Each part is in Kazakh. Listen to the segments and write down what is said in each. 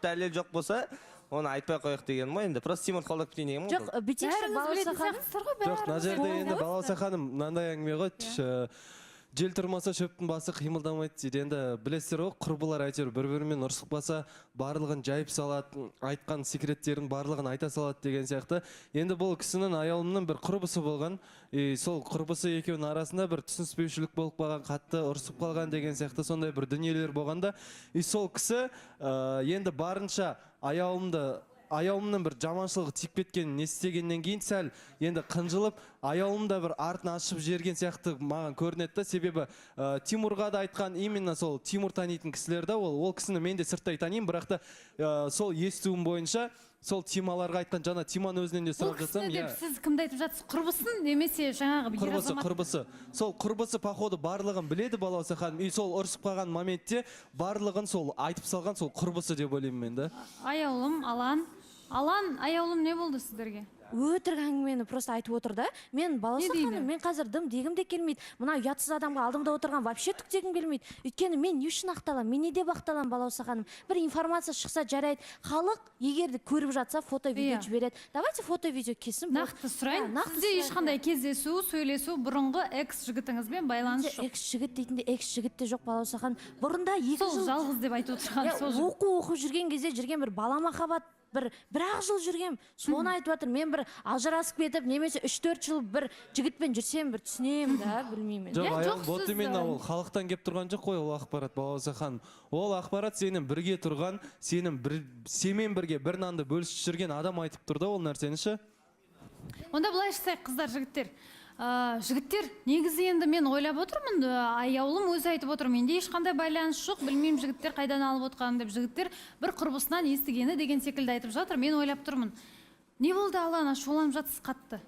Дәлел жоқ болса, оны айтпай ақ қояйық дегенім ғой. Енді просто Тимур қолдап кетейін дегенім ғой. Жоқ, бүйтейікші, Бәріңіз Балауса білетін ханым. сияқтысыздар ғой. Жоқ, мына Бәріңіз. жерде енді, Балауса ханым, мынандай әңгіме ғой: жел тұрмаса, шөптің басы қимылдамайды дейді. Енді білесіздер ғой, құрбылар әйтеуір бір бірімен ұрысып қалса, барлығын жайып салады, айтқан секреттерін барлығын айта салады деген сияқты. Енді бұл кісінің, Аяулымның бір құрбысы болған, и сол құрбысы екеуінің арасында бір түсініспеушілік болып қалған, қатты ұрысып қалған деген сияқты сондай бір дүниелер болған да. И сол кісі енді барынша Аяулымды, Аяулымның бір жаманшылығы тиіп кеткенін естігеннен кейін, сәл енді қынжылып, Аяулым да бір артын ашып жіберген сияқты маған көрінеді да. Себебі Тимурға да айтқан, именно сол Тимур танитын кісілер да. Ол кісіні мен де сырттай танимын, бірақ та сол естуім бойынша, сол Тималарға айтқан. Жаңа Тиманың өзінен де Ол сұрап жатсам. кісіні деп Иә. сіз кімді айтып жатсыз, құрбысын немесе жаңағы ер Құрбысы. азамат? Құрбысы, сол құрбысы, походу, барлығын біледі, Балауса ханым. И сол ұрысып қалған моментте барлығын сол айтып салған сол құрбысы деп ойлаймын мен да. Аяулым, Алан, Алан, Аяулым, не болды сіздерге? Өтірік әңгімені просто айтып отыр да. Мен, Балауса Не дейді? ханым, мен қазір дым дегім де келмейді. Мына ұятсыз адамға, алдымда отырған, вообще түк дегім келмейді. Өйткені мен не үшін ақталамын, мен не деп ақталамын, Балауса ханым? Бір информация шықса, жарайды. Халық егер де көріп жатса, фото, видео жібереді. Давайте фото, видео келсін, болды. Нақты сұрайын. Иә, нақты Сізде сұрайын. ешқандай кездесу, сөйлесу, бұрынғы экс жігітіңізбен байланыс жоқ? Экс жігіт дейтінде, экс жігіт те жоқ, Балауса ханым. Бұрында 2 Сол жыл жалғыз деп айтып отырған Иә, сол жігіт. оқу оқып жүрген кезде жүрген бір бала махаббат, бір ақ жыл жүргем, соны айтып жатыр. Мен бір ажырасып кетіп немесе 3-4 жыл бір жігітпен жүрсем, бір түсінемін да, білмеймін. Жоқ, Иә, Аял, жоқ, вот сіз, именно, ол халықтан келіп тұрған жоқ қой ол ақпарат, Балауса ханым. Ол ақпарат сенің бірге тұрған, сенің бір, сенімен бірге бір нанды бөлісіп жүрген адам айтып тұр да ол нәрсені ше. Онда былай жасайық, қыздар, жігіттер. Жігіттер, негізі енді мен ойлап отырмын, Аяулым өзі айтып отыр, менде ешқандай байланыс жоқ, білмеймін, жігіттер қайдан алып отқанын деп. Жігіттер бір құрбысынан естігені деген секілді айтып жатыр. Мен ойлап тұрмын, не болды, Алан, ашуланып жатсыз қатты.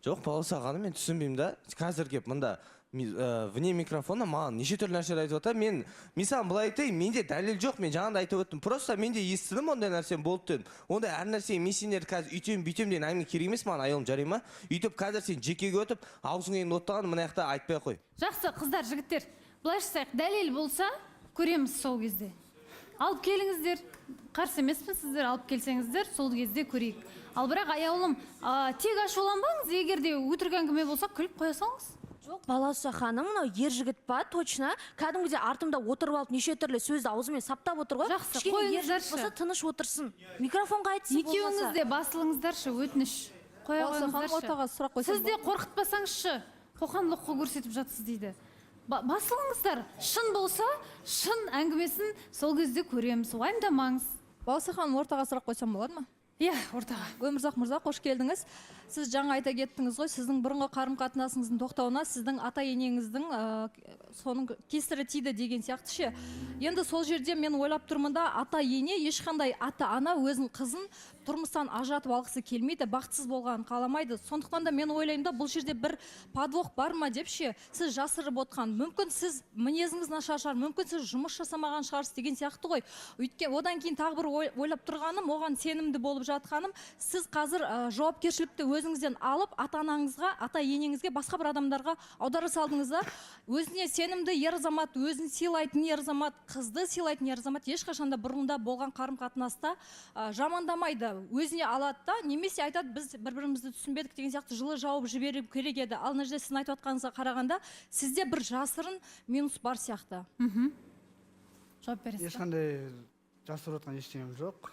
Жоқ, Балауса ханым, мен түсінбеймін да. Қазір келіп мында вне микрофона маған неше түрлі нәрселер айтып жатыр. Мен саған былай айтайын, менде дәлел жоқ, мен жаңа да айтып өттім. Просто мен де естідім, ондай нәрсе болды дедім. Ондай әр нәрсеге мен сендерді қазір үйтемін, бүйтемін деген әңгіме керек емес маған, Аяулым, жарай ма? Өйтіп қазір сен жекеге өтіп, аузыңа енді оттаған, мына жақта айтпай ақ қой. Жақсы, қыздар, жігіттер, былай жасайық: дәлел болса, көреміз сол кезде. Алып келіңіздер, қарсы емеспін. Сіздер алып келсеңіздер, сол кезде көрейік. Ал бірақ, Аяулым, тек ашуланбаңыз, егер де өтірік әңгіме болса, күліп қоя салыңыз. Жоқ, Балауса ханым, мынау ер жігіт па точно? Кәдімгідей артымда отырып алып, неше түрлі сөзді аузымен саптап отыр ғой. Жақсы, Кішкене ер жігіт қойыңыздаршы. болса, тыныш отырсын, микрофонға айтсын Екеуіңіз болмаса. де басылыңыздаршы, өтініш, қоя Балауса ханым, қойыңыздаршы. ортаға сұрақ қойсам. Сіз де қорқытпасаңызшы, қоқан лоққы көрсетіп жатсыз дейді. Басылыңыздар, шын болса, шын әңгімесін сол кезде көреміз, уайымдамаңыз. Балауса ханым, ортаға сұрақ қойсам болады ма? Иә, ортаға. Өмірзақ мырза, қош келдіңіз. Сіз жаңа айта кеттіңіз ғой, сіздің бұрынғы қарым қатынасыңыздың тоқтауына сіздің ата енеңіздің соның кесірі тиді деген сияқты ше. Енді сол жерде мен ойлап тұрмын да, ата ене, ешқандай ата ана өзінің қызын тұрмыстан ажыратып алғысы келмейді, бақытсыз болғанын қаламайды. Сондықтан да мен ойлаймын да, бұл жерде бір подвох бар ма деп ше. Сіз жасырып отқан, мүмкін, сіз мінезіңіз нашар шығар, мүмкін, сіз жұмыс жасамаған шығарсыз деген сияқты ғой. Өйткені одан кейін тағы бір ойлап тұрғаным, оған сенімді болып жатқаным, сіз қазір жауапкершілікті өзіңізден алып, ата анаңызға, ата енеңізге, басқа бір адамдарға аудара салдыңыз да. Өзіне сенімді ер азамат, өзін сыйлайтын ер азамат, қызды сыйлайтын ер азамат ешқашан да бұрында болған қарым қатынаста жамандамайды, өзіне алады да, немесе айтады, біз бір бірімізді түсінбедік деген сияқты, жылы жауып жіберу керек еді. Ал мына жерде сіздің айтып жатқаныңызға қарағанда, сізде бір жасырын минус бар сияқты. Жауап бересіз ба? Ешқандай жасырып отқан ештеңем жоқ.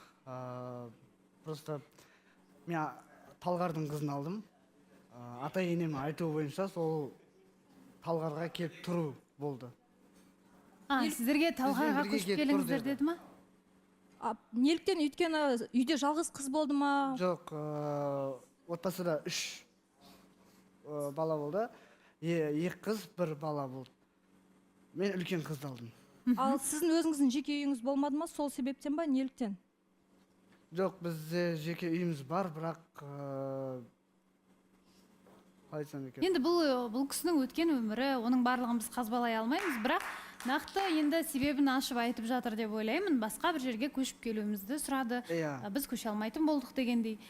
Просто мен Талғардың қызын алдым. Ата енемнің айтуы бойынша, сол Талғарға келіп тұру болды. А, сіздерге Талғарға Бізбен бірге көшіп келіп тұр келіңіздер деді. деді ма? А, неліктен? Өйткені үйде жалғыз қыз болды ма? Жоқ, отбасыда үш бала болды. Екі қыз, бір бала болды. Мен үлкен қызды алдым. Ал сіздің өзіңіздің жеке үйіңіз болмады ма? Сол себептен ба, неліктен? Жоқ, бізде жеке үйіміз бар, бірақ қалай айтсам екен? Енді бұл кісінің өткен өмірі, оның барлығын біз қазбалай алмаймыз, бірақ нақты енді себебін ашып айтып жатыр деп ойлаймын. Басқа бір жерге көшіп келуімізді сұрады. Иә. Біз көше алмайтын болдық дегендей.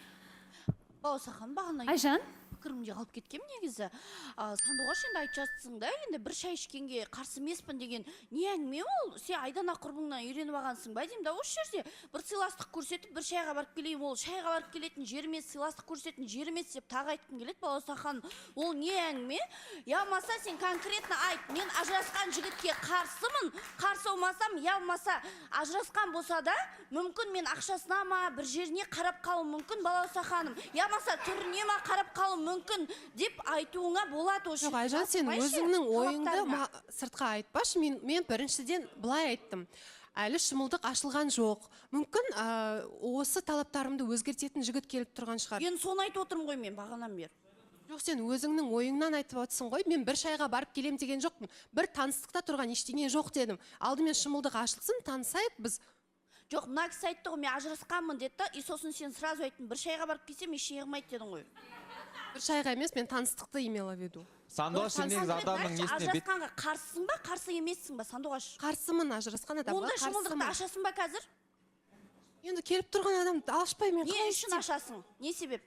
Балауса ханым, бағана Айжан. пікірімде қалып кеткенмін негізі. Сандуғаш, енді айтып жатсың да, енді бір шай ішкенге қарсы емеспін деген не әңгіме ол? Сен Айдана құрбыңнан үйреніп алғансың ба деймін да. Осы жерде бір сыйластық көрсетіп, бір шайға барып келейін, ол шайға барып келетін жер емес, сыйластық көрсететін жер емес деп тағы айтқым келеді. Балауса ханым, ол не әңгіме? Я болмаса сен конкретно айт: мен ажырасқан жігітке қарсымын, қарсы болмасам, я болмаса ажырасқан болса да, мүмкін, мен ақшасына ма, бір жеріне қарап қалуым мүмкін, Балауса ханым, я болмаса түріне ма қарап қалуым мүмкін деп айтуыңа болады осы Жоқ, жерде. Айжан, сен Асықпайшы өзіңнің ойыңды талаптарыңа. Сыртқа айтпашы. Мен біріншіден былай айттым: әлі шымылдық ашылған жоқ, мүмкін, осы талаптарымды өзгертетін жігіт келіп тұрған шығар. Енді соны айтып отырмын ғой мен бағанадан бері. Жоқ, сен өзіңнің ойыңнан айтып отырсың ғой. Мен бір шайға барып келем деген жоқпын, бір таныстықта тұрған ештеңе жоқ дедім. Алдымен шымылдық ашылсын, танысайық біз. Жоқ, мына кісі айтты ғой, мен ажырасқанмын деді да, и сосын сен сразу айттың, бір шайға барып келсем, ештеңе қылмайды дедің ғой. Бір шайға емес, мен таныстықты имела в виду. Сандуғаш, сен негізі Конкретно адамның айтшы, несіне бет ажырасқанға қарсысың ба, қарсы емессің ба, Сандуғаш? Қарсымын, ажырасқан адамға Онда шымылдықты қарсымын. ашасың ба қазір? Енді келіп тұрған адамды ашпай мен Не қалай үшін істеймін? ашасың? Не себеп?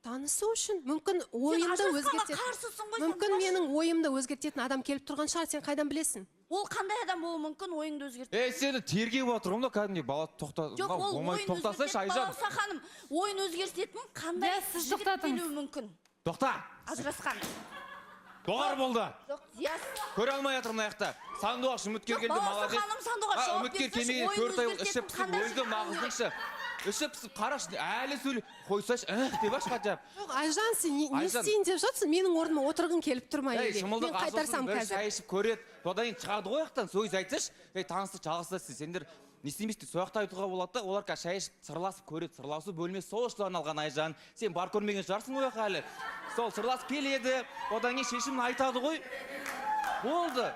Танысу үшін. Мүмкін, ойымды Ажырасқанға өзгертетін қарсысың ғой, мүмкін, Сандуғаш. менің ойымды өзгертетін адам келіп тұрған шығар, сен қайдан білесің? Ол қандай адам болуы мүмкін, ойыңды өзгертетін? Ей, сені тергеп отыр ғой мынау кәдімгідей бала. Тоқта. Жоқ, Мынау ол болмайды, ойын тоқтасайшы, өзгертетін, Айжан. Балауса ханым, ойын өзгертетін қандай Иә, сіз жігіт тоқтатыңыз. келуі мүмкін Тоқта. ажырасқан? Доғар, болды. Жоқ, Диас. Көре алмай жатырмын мына жақта. Сандуғаш үміткер Жоқ, келді, Балауса молодец. ханым, Сандуғаш, А, жауап үміткер берсінші, келмеген ойын 4 ай өзгертетін іші пысып қандай өлді жігіт мына болу қыздың ше. Іші пысып, қарашы, әлі сөйле қойсайшы, іх деп ашшы хотя бы. Жоқ, Айжан, сен не Айжан. істейін деп жатсың? Менің орныма отырғың келіп тұр ма Ей, или? шымылдық Мен қайтарсам ашылсын, бір қазір. шай ішіп көреді, содан кейін шығады ғой жақтан. Сол кезде айтсайшы: ей, таныстық жалғасса, сендер не істемейсіз деп, сол жақта айтуға болады да. Олар қазір шай ішіп, сырласып көреді. Сырласу бөлмесі сол үшін арналған, Айжан. Сен бар көрмеген шығарсың ол жаққа әлі. Сол сырласып келеді, одан кейін шешімін айтады ғой, болды.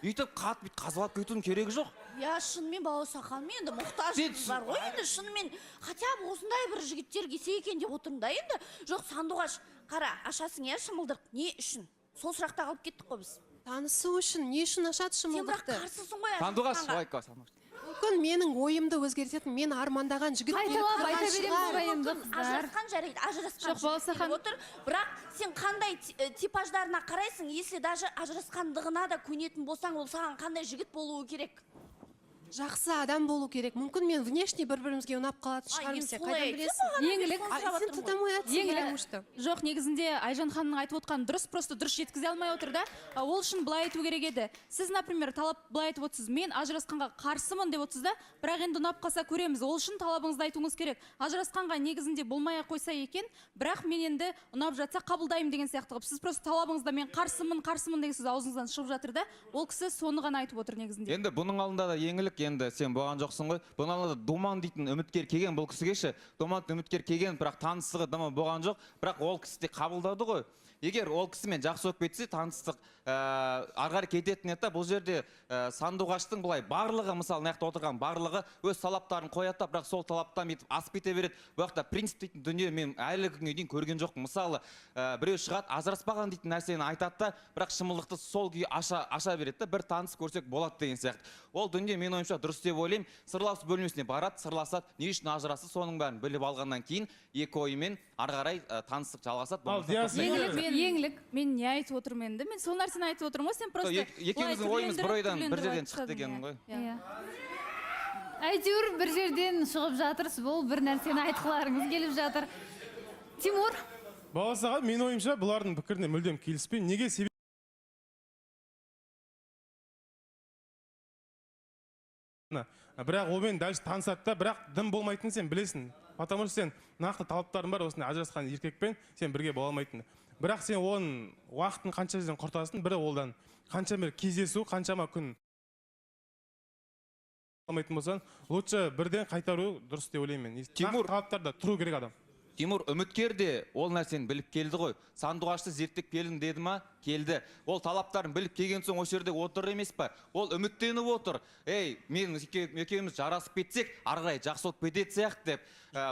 Өйтіп қатты бүйтіп қазбалап кетудің керегі жоқ. Иә, шынымен, Балауса ханым, енді мұқтажымыз бар ғой енді. Шынымен, хотя бы осындай бір жігіттер келсе екен деп отырмын да енді. Жоқ, Сандуғаш, қара, ашасың, иә, шымылдық? Не үшін? Сол сұрақта қалып кеттік қой біз. Танысу үшін. Не үшін ашады Сен бірақ шымылдықты? қарсысың ғой Сандуғаш, ажырасқанға. ой, Сандуғаш. Мүмкін, менің ойымды өзгертетін, мен армандаған жігіт келіп Қайталап тұрған айта береміз шығар. ба енді, Мүмкін, қыздар? ажырасқан, жарайды, ажырасқан Жоқ, Балауса жігіт келіп ханым. отыр, бірақ сен қандай типаждарына қарайсың? Если даже ажырасқандығына да көнетін болсаң, ол саған қандай жігіт болуы керек? Жақсы адам болу керек. Мүмкін, мен внешне бір бірімізге ұнап қалатын А, шығармыз, енді сен солай қайдан айтса, білесің? бағана мен Еңлік. соны А, сұрап сен жатырмын ғой. тыңдамай жатсың, Еңлік. потому что Жоқ, негізінде Айжан ханымның айтып отқаны дұрыс, просто дұрыс жеткізе алмай отыр да. Ол үшін былай айту керек еді. Сіз, например, талап былай айтып отырсыз: мен ажырасқанға қарсымын деп отырсыз да, бірақ енді ұнап қалса көреміз. Ол үшін талабыңызды айтуыңыз керек. Ажырасқанға негізінде болмай ақ қойса екен, бірақ мен енді ұнап жатса қабылдаймын деген сияқты қылып. Сіз просто талабыңызда мен қарсымын, қарсымын деген сөз аузыңыздан шығып жатыр да, ол кісі соны ғана айтып отыр негізінде. Енді бұның алдында да, Еңлік, енді сен болған жоқсың ғой, бұның алдында да Думан дейтін үміткер келген бұл кісіге ше. Думан дейтін үміткер келген, бірақ таныстығы дымы болған жоқ, бірақ ол кісі де қабылдады ғой. Егер ол кісімен жақсы болып кетсе, таныстық ары қарай кететін еді да. Бұл жерде Сандуғаштың былай барлығы, мысалы, мына жақта отырған барлығы өз талаптарын қояды да, бірақ сол талаптан бүйтіп асып кете береді. Бұл жақта принцип дейтін дүние мен әлі күнге дейін көрген жоқпын. Мысалы, біреу шығады, ажыраспаған дейтін нәрсені айтады да, бірақ шымылдықты сол күйі аша береді да, бір таныс көрсек болады деген сияқты. Ол дүние менің ойымша дұрыс деп ойлаймын. Сырласу бөлмесіне барады, сырласады, не үшін ажырасты, соның бәрін біліп алғаннан кейін екі ойымен ары қарай таныстық жалғасады. Ал, Болмаса Диас, Еңлік, Еңлік. Мен не айтып отырмын енді? Мен сол нәрсені айтып отырмын ғой, сен просто Екеуміздің былай ойымыз бір ойдан, бір түрлендіріп жерден айтып шықты тастадың, деген иә. ғой. Иә. Иә. Әйтеуір бір жерден шығып жатырсыз, бұл бір нәрсені айтқыларыңыз келіп жатыр. Тимур. Балауса ханым, менің ойымша, бұлардың пікіріне мүлдем келіспеймін. Неге? Себебі бірақ онымен дальше танысады да, бірақ дым болмайтынын сен білесің, потому что сен нақты талаптарың бар, осындай ажырасқан еркекпен сен бірге бола алмайтын. Бірақ сен оның уақытын қанша жерден құртасың, бірі олдан қанша бір кездесу, қаншама күн алмайтын болсаң, лучше бірден қайтару дұрыс деп ойлаймын мен. Тимур. Нақты талаптарда тұру керек адам. Тимур, үміткер де ол нәрсені біліп келді ғой. Сандуғашты зерттеп келдім деді ма? Келді. Ол талаптарын біліп келген соң осы жерде отыр емес па? Ол үміттеніп отыр. Ей, мен екеуміз жарасып кетсек, ары қарай жақсы болып кететін сияқты деп.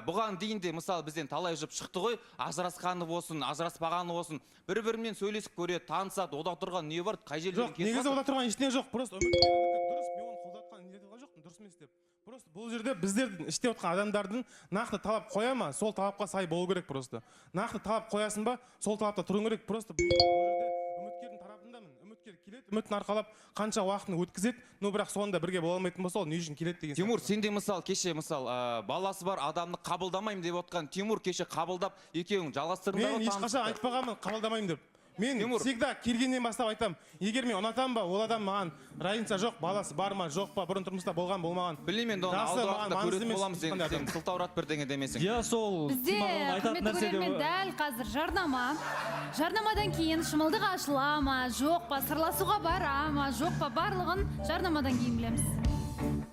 Бұған дейін де, мысалы, бізден талай жұп шықты ғой, ажырасқаны болсын, ажыраспағаны болсын, бір бірімен сөйлесіп көреді, танысады, ода тұрған не бар, қай жерден Жоқ, кетіп негізі жатыр? ода тұрған ештеңе жоқ, просто үміткердікі дұрыс, мен оны қолдатқан не деп жоқпын, дұрыс емес деп. Просто бұл жерде біздердің іште отқан адамдардың нақты талап қоя ма, сол талапқа сай болу керек просто. Нақты талап қоясың ба, сол талапта тұруың керек. Просто бұл жерде үміткердің тарапындамын. Үміткер келеді, үмітін арқалап, қанша уақытын өткізеді, но бірақ соңында бірге бола алмайтын болса, ол не үшін келеді деген. Тимур, сен де мысал кеше мысал баласы бар адамды қабылдамаймын деп отқан Тимур кеше қабылдап, екеуің жалғастырдыңдар Мен ғой ешқашан таныстықты. айтпағанмын қабылдамаймын деп. Мен Тимур. всегда келгеннен бастап айтамын: егер мен ұнатамын ба, ол адам маған разница жоқ, баласы бар ма, жоқ па, бұрын тұрмыста болған, болмаған. Білмеймін енді, оны Жасы алдағы маған уақытта маңызды көретін емес боламыз енді. ешқандай Сен адам. сылтаурат бірдеңе демесең. Иә, сол Бізде, Тиманың айтатын құрметті нәрсе көрермен, деп дәл қазір жарнама. Жарнамадан кейін шымылдық ашыла ма, жоқ па, сырласуға бара ма, жоқ па, барлығын жарнамадан кейін білеміз.